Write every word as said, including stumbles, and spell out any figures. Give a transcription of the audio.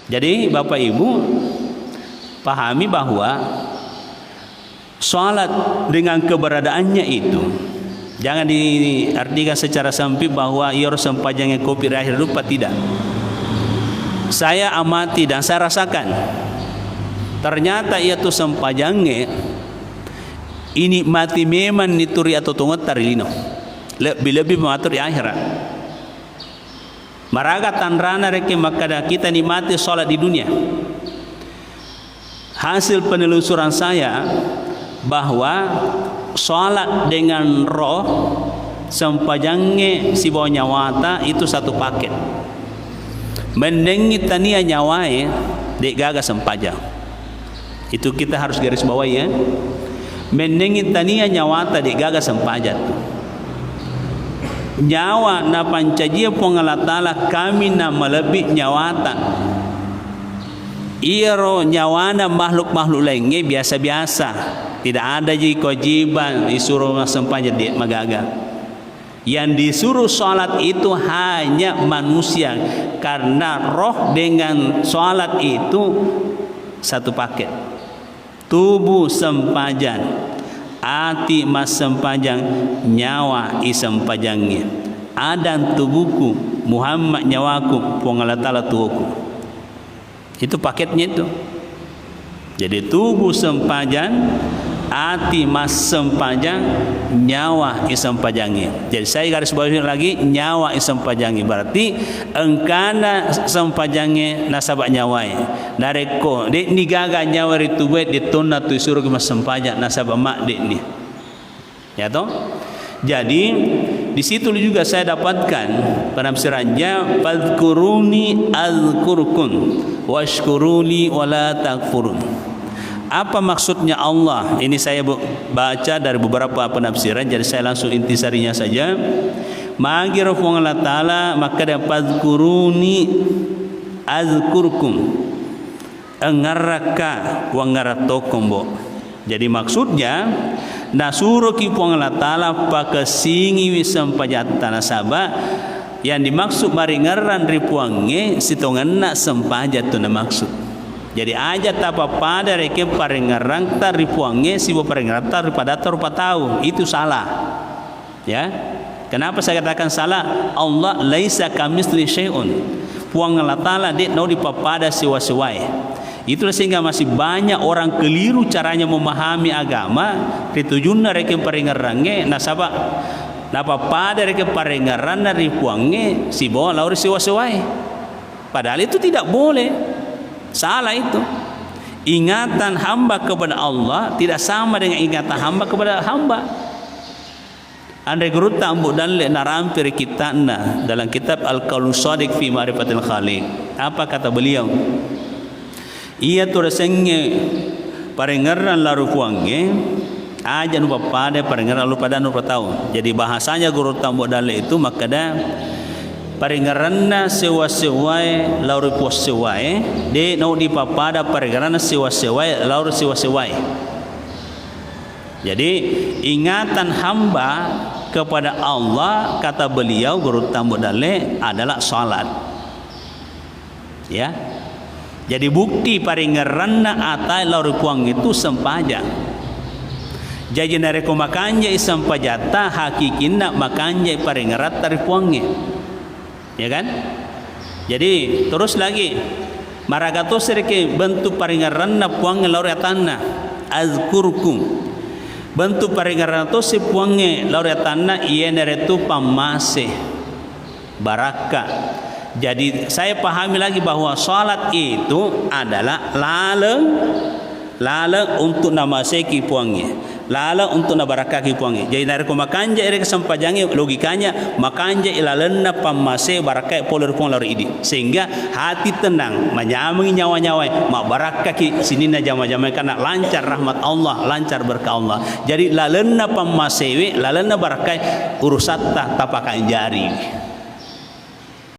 Jadi, Bapak Ibu, pahami bahwa salat dengan keberadaannya itu jangan diartikan secara sempit bahwa iyaro sempajangnge kopi ri akhir rupa, tidak. Saya amati dan saya rasakan, ternyata iyatu sempajangnge inikmati memang nitu ri atotongetta ri lino, lebbi-lebbi matu ri akhirat. Maraga tanrana rekeng makkeda kita nikmati sholat di dunia? Hasil penelusuran saya bahwa sholat dengan roh, sempajangnge sibawa nyawata itu satu paket. Mennengngi tania nyawae, de'gaga sempajang. Itu kita harus garis bawahi, ya. Mennengngi tania nyawata, de'gaga sempajang tu. Nyawa napancajia Puang Allah Ta'ala kaminang malebbi nyawata. Iyaro nyawana makhluk-makhluk laingnge biasa-biasa, tidak ada ji kewajiban disuruh massempajang, de' magaga. Yang disuruh sholat itu hanya manusia, karena roh dengan sholat itu satu paket. Tubuh sempajang, ati massempajang, nyawa isempajangngi. Adam tubuhku, Muhammad nyawaku, Puang Allah Ta'ala tuoku. Itu paketnya itu. Jadi, tubuh sempajang, ati massempajang, nyawa isempajangngi. Jadi, saya garis bawahi lagi, nyawa isempajangngi. Berarti engkana sempajangnge nasaba nyawae. Narekko de'ni gaga nyawa ri tubue, de'tonna tu isuroki massempajang nasaba madde'ni. Ya toh? Jadi, di situ juga saya dapatkan penafsirannya, "Fadzkuruni adzkurkum, washkuruli wala takfurun." Apa maksudnya Allah? Ini saya bu-, baca dari beberapa penafsiran, jadi saya langsung intisarinya saja. Magiro Puang Allah Ta'ala makkeda, "Fadzkuruni adzkurkum." Engngarrakka, wangngarang tokko, Mbo. Jadi maksudnya, nasuroki Puang Allah Ta'ala pakessingiwi sempajatta, nasaba yang dimaksud maringerrang ri Puangnge sitongenna sempajang tu namaksud. Jadi aja tapappada rekeng paringerrangta ri Puangnge sibawa paringerrangta ri padatta rupa tau, itu salah. Ya. Kenapa saya katakan salah? Allah laisa kamitsli syai'un. Puang Allah Ta'ala de' nau dipappada sewa-sewae. Itulah sehingga masih banyak orang keliru caranya memahami agama, ritujunna rekeng paringerrangnge, nasaba napappada rekeng paringerranna ri Puangnge sibawa lao ri sewa-sewae. Padahal itu tidak boleh. Salah itu. Ingatan hamba kepada Allah tidak sama dengan ingatan hamba kepada hamba. Anre gurutta Ambo Dalle narampe ri kitta'na dalam kitab Al-Qaulus Shadiq fi Ma'rifatil Khaliq. Apa kata beliau? Iya tu riasengnge parengngerrang lao ri Puangnge, aja nupappada parengngerrang lao ri padanna rupa tau. Jadi bahasanya gurutta Ambo Dalle itu makkeda, parengngerranna sewa-sewae lao ri Puang sewae, de' nau dipappada parengngerranna sewa-sewae lao ri sewa-sewae. Jadi, ingatan hamba kepada Allah, kata beliau, gurutta Ambo Dalle, adalah salat. Ya. Jadi, bukti parengngerranna atae lao ri Puang itu sempajang. Jaji, narekko makanjai sempajatta, hakikinna makanjai parengngerratta ri Puangnge. Ya kan? Jadi, terus lagi, maraga tosi rekeng bentuk parengngerranna Puangnge lao ri atanna, "Adzkurkum." Bentuk parengngerranna tosi Puangnge lao ri atanna, iyanaritu pammase, barakka. Jadi, saya pahami lagi bahwa salat itu adalah laleng laleng untuk namaseki Puangnge, laleng untuk nabarakkaki Puangnge. Jadi, narekko makanjai rekeng sempajangnge, logikanya makanjai lalenna pammase barakkae pole ri Puang lao ri idi, sehingga hati tenang, manyamengi nyawa-nyawae, mabbarakkaki sininna jama-jamae, karena lancar rahmat Allah, lancar berkah Allah. Jadi, lalenna pammasewe, lalenna barakkae, urusatta tapakanjari.